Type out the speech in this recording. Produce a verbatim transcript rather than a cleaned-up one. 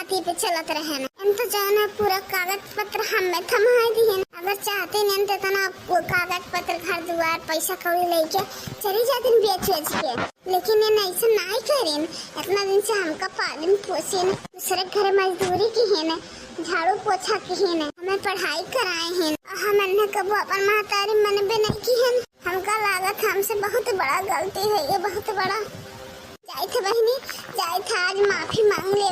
ती पे चलत रहे ना। हम तो जौन है पूरा कागज पत्र हमें थमाए दिए ना। अगर चाहते नहीं तो इतना वो कागज पत्र, घर दुआर, पैसा कौड़ी लेके चली जाती बेच बेच के, लेकिन ये ऐसा नहीं करें। इतना दिन से हमका पालन पोषे न, दूसरे घर मजदूरी की है न, झाड़ू पोछा की है न, हमें पढ़ाई कराए हैं और हम अन्य कबो अपन महतारी मनबे नहीं की है। हमका लागत हमसे बहुत बड़ा गलती है ये, बहुत बड़ा। जाइत है बहनी, जाइत है, आज माफी मांग ले।